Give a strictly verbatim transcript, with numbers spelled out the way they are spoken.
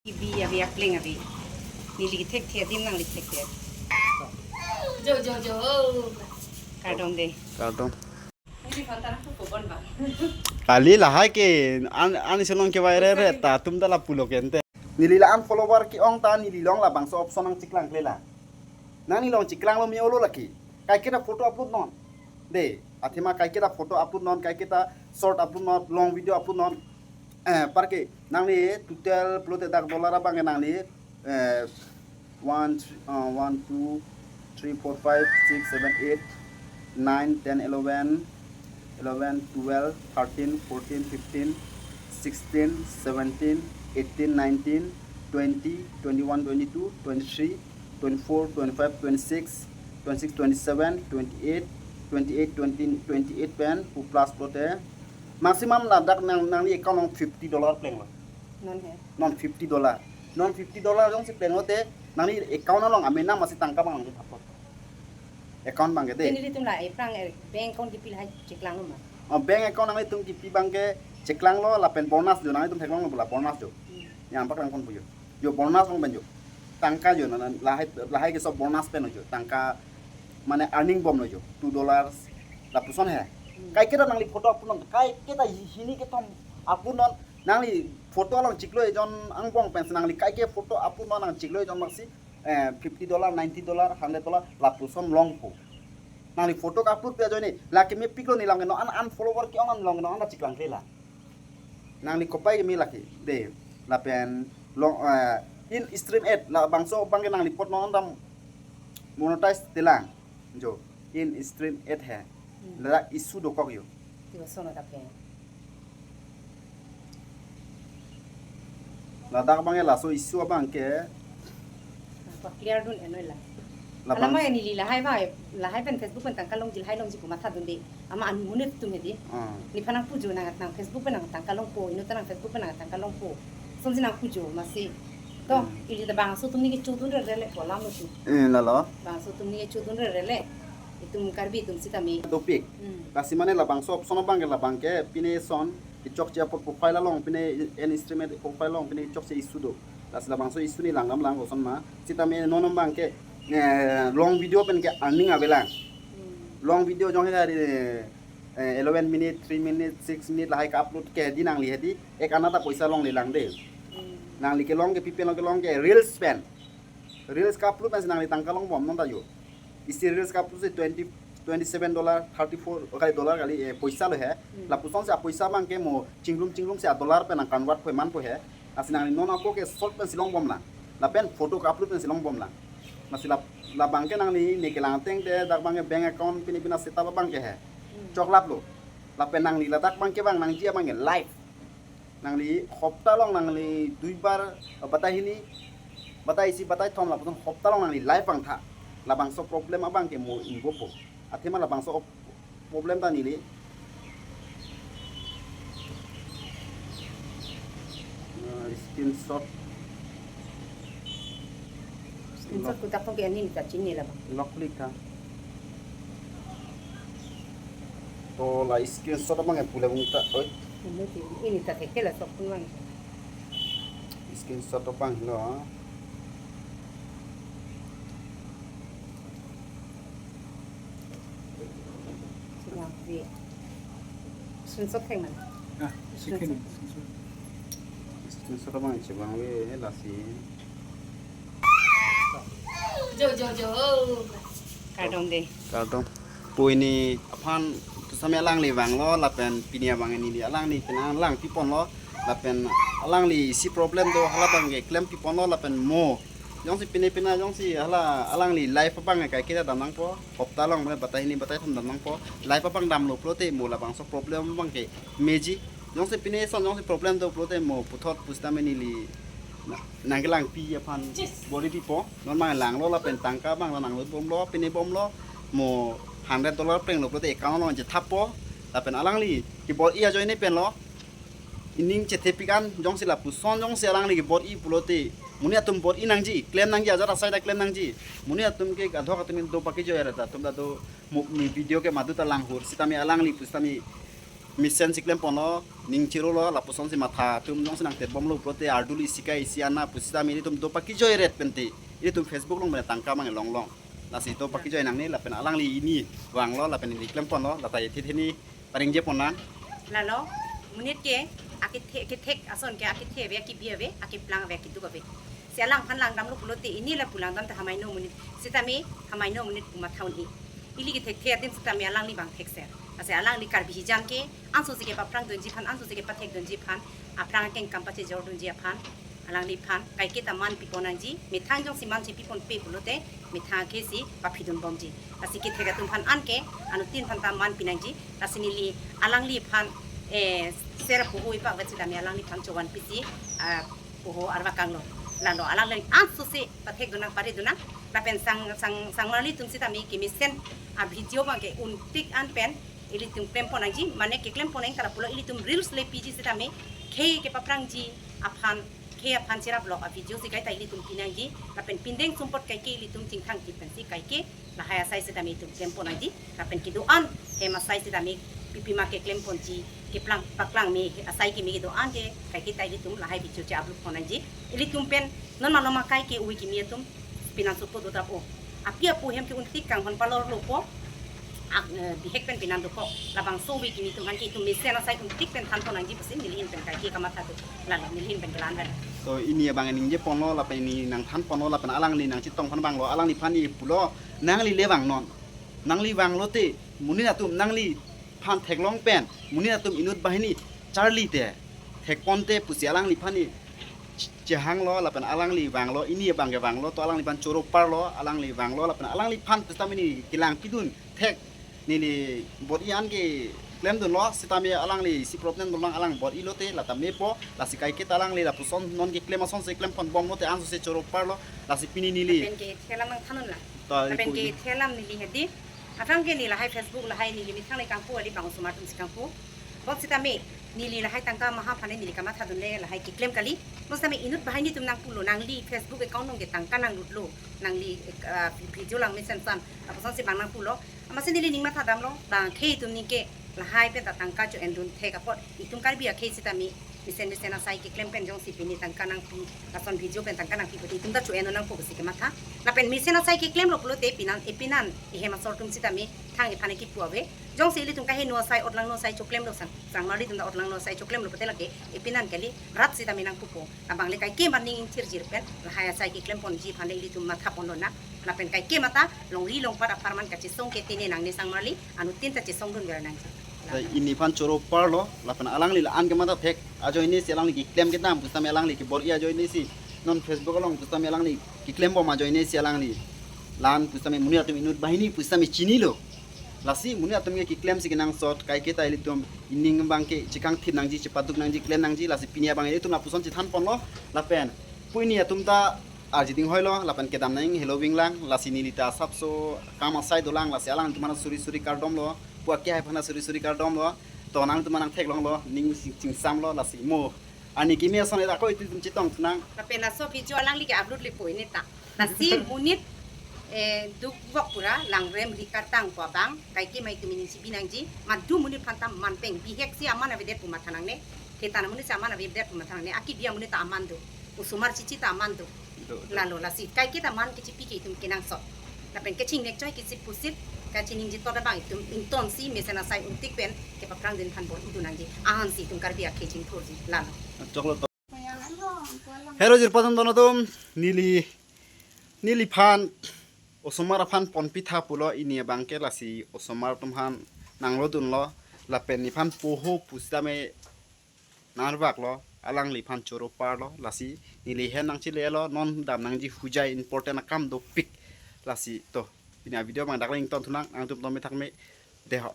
Ibi abi apleng abi. Neli thekthe adim nangli thekthe. Jo, jo, jo. Kardom dei. Kardom. Neli phone ta nangpu bon ba. Kali lahai ke an, an isolong ke viral re ta atum ta lapulo ke ante. Neli la unfollower ke-ong ta neli along labangso option nangcheklang kle la. Nangli along cheklanglo me-olo lake. Kaiketa photo upload non. Dei, athema kaiketa photo upload non, kaiketa short upload non, long video upload non. Eh, parke nangli total pulote dak dollar abang nangli, eh, one, uh, one, two, three, four, five, six, seven, eight, nine, ten, eleven, eleven, twelve, thirteen, fourteen, fifteen, sixteen, seventeen, eighteen, nineteen, twenty, twenty-one, twenty-two, twenty-three, twenty-four, twenty-five, twenty-six, twenty-six, twenty-seven, twenty-eight, twenty-eight, twenty, twenty-eight pen pu plus pulote maximum ladak nang, nangli account along fifty dollar plenglo. Non he. Non fifty dollar. Non fifty dollar jongsi plenglo te nangli account along amena masi tangka abang nangkethappo. Account abang ke dei. Nelitum la ephrang, eh, bank account kipi lahai cheklanglo ma? Oh, bank account nanglitum kipi abang ke cheklanglo lapen bonus jo, nanglitum theklonglo la bonus jo. Hmm. Yang paklang kon pujo. Jo bonus along pen jo. Tangka jo na, na, lahai, lahai ke sob bonus pen jo. Tangka mane earning bomlo jo. Two dollars lapuson he. Hmm. Kaiketa nangli photo upload non, kaiketa hi-, hini kethom upload non, nangli photo along chiklo ejon angbong pensi nangli kaike photo upload non nang chiklo ejon maksi, eh, fifty dollar, ninety dollar, hundred dollar lapuson longpo. Nangli photo ka-upload pi ajoine lake mepiklo, neli along ke non an, unfollower ke-ong, neli along ke non an ta cheklang kle la. Nangli kopai ke me lake dei, lapen long, eh, in stream ad labangso abang ke nangli apot non an ta monetize telang. Jo, in stream ad he. Hmm. Ladak issue dokok jo. Tiwa sono ta pen. Ladak abang ke laso issue abang ke. Pa-clear dun enoi la. Labang. Alama neli lahai ba, lahai pen Facebook pen tangka longji, lahai longji pu mathadun dei. Ama an monit tum he dei. Ah. Nephan nangpujo nang, nang Facebook pen nang tangka longpo, inut ta nang Facebook pen nang tangka longpo. Sonsi nangpujo masi. To, hmm, ili ta bangso atum ni kechodun rere le polam lo si. Eh, lalo. Bangso atum ni kechodun rere le. Itum Karbi atum sitame. Topic. Hmm. Lasi mane labangso option abang ke, labang ke pine son kechokche apot profile along pine, in stream ad profile along pine chokche issue do. Lasi labangso issue neli langdamlang koson ma. Sitame non abang ke, eh, long video pen ke earning avelang. Hmm. Long video jong he hari, eh, eleven minute, three minute, six minute lahai ka-upload ke dei nangli he dei, ek ana ta poisa longlelang dei. Hmm. Nangli kelong ke pi pen long, kelong ke reels pen. Reels ka-upload pensi nangli tangka longbom non ta jo. Isi reels ka-upload si twenty, twenty-seven dollar, thirty-four, oh, kali dollar kali, eh, poisa lo he. Hmm. Lapusonsi apoisa abang ke mo chingrum chingrum si a-dollar pen nang-convert po manpo he. Lasi nangli non ako ke short pensi longbomlang. Lapen photo ka-upload pensi longbomlang. Lasi la, labang ke nangli ne kelang ateng te dak abang ke bank account pine pine setup abang ke he. Hmm. Choklaplo. Lapen nangli ladak abang ke abang nangji abang ke live. Nangli hopta along nangli duibar, eh, batai hini, batai isi, batai thom lapuson hopta along nangli live abang tha. Labangso problem abang ke mo ingbopo. Athema labangso op-, problem ta neli. Eh, screenshot. Screenshot kutak pon ke ani ta chini la abang. Lock klik tha. To la screenshot abang ya pule bung ta, oi. Ini ti, ini ta thekthe la sok pun abang. Screenshot abang lo. Sedang di screenshot thek man. Ah, second. Screenshot abang chevang ave, eh, lasi. Jo, jo, jo. Kardom dei. Kardom. Pu ini aphan tu sami alangli vanglo lapen pini abang neli alangli pen nanglang piponlo lapen alangli isi problem do hala abang ke klem piponlo lapen mo. Jongsi pine pine jongsi hala alangli live abang ke kaiketa dam nangpo. Hopta along batai hini batai thom dam nangpo. Live abang damlo pulote mo labangso problem abang ke meji. Jongsi pine son jongsi problem do pulote mo puthot pusitame neli na, nangkelangpi aphan bor-i pipo. Non abang langlo lapen tangka abang nanglo bomlo, pine bomlo, mo hundred dollar plenglo pulote account along je thappo. Lapen alangli kebor-i ajoine penlo. Ining chethe pik an jongsi lapuson jongsi alangli kebor-i pulote. Monit atum bor-i nangji, klem nangji, ajat asai ta klem nangji. Monit atum ke gadhok atum do pakejoi ra ta atum ta do mo, mi video ke madu ta langhur. Sitame alangli pusitame Mesen si klem ponlo, ning chirolo, lapuson si matha atum jongsi nangtet bomlo pulote ardu isi kai isi ana pusitame ilitum do pakijoi ret pente, ilitum Facebook along pen tangka mang longlong. Lasi do pakijoi nangne lapen alangli ini vanglo lapen ini klem ponlo, lata ethit hini parengje ponnang. Lalo, monit ke akethe, kethek ason ke akethe ave, akibi ave, akeplang ave, akeduk ave. Si alangphan langdamlo pulote ini lapu langdam ta hamaino monit. Sitame hamaino monit pu matha un-e. Ili kethekthe adim sitame alangli bang thekser. Lasi alangli Karbi hijan ke, anso si kepaphrang dunji aphan, anso si kepathek dunji aphan, aphrang akeng kam pachejor dunji aphan, alangliphan kaiketa man piponangji, methang jongsi man si piponpe pulote, methang akhei si paphidun bomji. Lasi kethek atum aphan anke, anuttin aphan ta man pinangji, lasi neli alangliphan, eh, ser poho ipak vet sitame alangliphan chovan pisi, ah, poho arvakanglo. Lalo alangli anso si pathek dunnang, pare dunnang, lapen sang, sang, sangmarli atum sitame kemesen a-video bang ke untik an pen ilitum klem ponangji, mane keklem ponnang tara pulo ilitum reels le piji sitame khei kepaphrangji aphan, khei aphan cherap lok a-video si kaita ilitum pinangji, lapen pindeng sumpot kaike ilitum chingthang ti pensi kaike lahai asai sitame itum klem ponangji, lapen kedo-an hem asai sitame pipi ma keklem ponji, keplang paklang me asai keme kedo-an ke kaiketa ilitum lahai video che-upload ponangji. Ilitum pen non malom akai ke ove kimi atum pinan support do trap o. Api apo hem ke untik kanghon palorlo po. Ak, eh, bihek pen pinan dopo. Labangso ove kimi atum aphan ke itum mesen asai untik pen than ponangji pusi neli ahin pen kaike kamatha do. Lalo neli ahin pen kelang pen. To ini abang ningje ponlo lapen ini nangthan ponlo lapen alangli nangchetong aphan vanglo, alangliphan ni pulo, nangli le vangnon. Nangli vanglote monit atum nangliphan theklong pen monit atum inut banghini charlite thek ponte pusi alangliphan ni chehanglo lapen alangli vanglo, ini abang ke vanglo, to alangliphan choro parlo, alangli vanglo lapen alangliphan pusitame neli kelang pidun thek, neli bor-i an ke klem dunlo, sitame alangli isi problem dunlang, alang bor-i lote lata mepo, lasi kaiketa alangli lapuson non keklem ason si klem pon bomlote anso si choro parlo, lasi pini neli. Lapen kethe alam nangthan unlang. To, lapen ipu kethe alam neli hedi. Aphrang ke neli lahai Facebook lahai neli methang le kangpu, kali bang osomar atum si kangpu. Bonsitame neli lahai tangka maha aphan neli kamatha dunle lahai keklem kali. Bonsitame inut banghini atum nangpulo, nangli Facebook account along ke tangka nanglutlo, nangli, eh, video lang mesen san, lapuson si bang nangpulo. Amatsi neli ning matha damlo, bang khei atum ning ke lahai pen ta tangka cho-en dun thek apot, itum Karbi akhei sitame mesen mesen asai keklem pen jongsi pini tangka nangpi, lason video pen tangka nangpi pulote itum ta cho-en nangpo pusi kematha. Lapen mesen asai keklemlo pulote pinan, epinan ehem asor atum sitame thang ephan ekipu ave. Jongsi ilitum kaheno asai, otlangno asai choklemlo sang, sangmarli atum ta otlangno asai choklemlo pulote lake epinan kali, rat sitame nangpupo. Labang le kaike ma ning ingthirjir pen lahai asai keklem ponji aphan le ilitum matha ponlonang. Lapen kaike mata longri longpat apharman kachesong ketene nangne sangmarli, anuttin ta chesong dunver nangji. Lalo. Ini aphan choro parlo, lapen alangli la-an ke mata thek ajoine si alangli keklem kedam pusitame alangli kebor-i ajoine si, non Facebook along pusitame alangli keklem bom ajoine si alangli la-an pusitame monit atum inut banghini pusitame chinilo. Lasi monit atum ke keklem si kenangsot, kaiketa ilitum ining abang ke chekangthip nangji, chepaduk nangji, klem nangji, lasi pini abang ilitum lapuson chethan ponlo, lapen pu ini atum ta arjiding hoilo, lapen kedam nang helo vinglang, lasi neli ta asapso kam asai dolang, lasi alangtum aphan suri suri kardomlo, pu ake hai aphan suri suri kardomlo, to nangtum aphan nangtheklonglo, ning ching-, chingsamlo, lasi mo. Ani kimi ason eta ko itum chetong thunang. Lapen laso video alangli ke-upload le po ini ta. Lasi monit, eh, dukvok pura langrem ri kartang pu abang, kaike ma itum ining chibi nangji, madu monit aphan ta man pen, bihek si aman avedet pu matha nangne, thetan amonit si aman avedet pu matha nangne, akibi amonit ta aman do, osomar chichi ta aman do. Do, do. Lalo lasi kaiketa man kechipi ke itum kenangsot. Lapen kechingnek choi kechip pusit, kachiningje tot abang itum ingtonsi mesen asai untik pen kepaphrang dun aphan bor-i dun nangji. Ahan si itum Karbi akhei chingthurji. Lalo. Choklo to. Hero jirpo atum dono atum, neli, neliphan osomar aphan ponpitha pulo, ini abang ke lasi osomar atum aphan nanglo dunlo, lapen nephan poho pusitame nangarvaklo, alangliphan choro parlo, lasi neli hen nangchilelo, non dam nangji hujai important akam dopik, lasi to, pini avideo abang dak le ington thunang, nangtum tome thakme, deho.